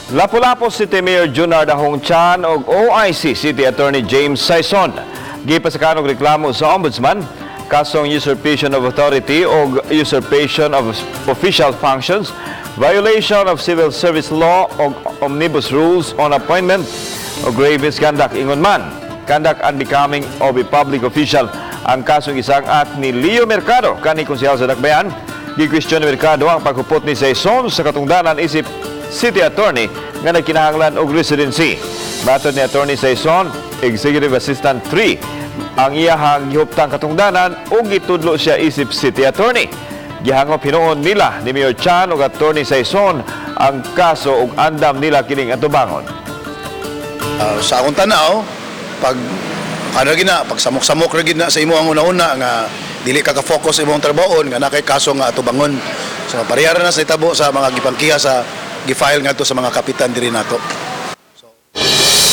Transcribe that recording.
Lapu-Lapu City Mayor Junard Ahong Chan og OIC City Attorney James Sayson gipasakan og reklamo sa Ombudsman kasong usurpation of authority og usurpation of official functions, violation of civil service law og omnibus rules on appointment o grave misconduct. Ingon man, conduct unbecoming of a public official ang kasong isang-at ni Leo Mercado, kani konsehal sa Dakbayan. Gikwestiyon ni Mercado ang paghupot ni Sayson sa katungdanan isip City Attorney nga nagkinahanglan og residency. Matod ni Attorney Sayson, Executive Assistant 3 ang iyahang gihuptang katungdanan ug gitudlo siya isip City Attorney. Gihangop hinuon nila ni Mayor Chan ug Attorney Sayson ang kaso ug andam nila kining atubangon. Sa akong tanaw, pag ano gina, pag samok-samok ra gid na sa imo ang una-una nga dili ka ka-focus sa imong trabaho nga naa kay kaso nga atubangon. So parehara na sa itabo sa mga gipangkiha sa gi-file ngadto sa mga kapitan diri nato.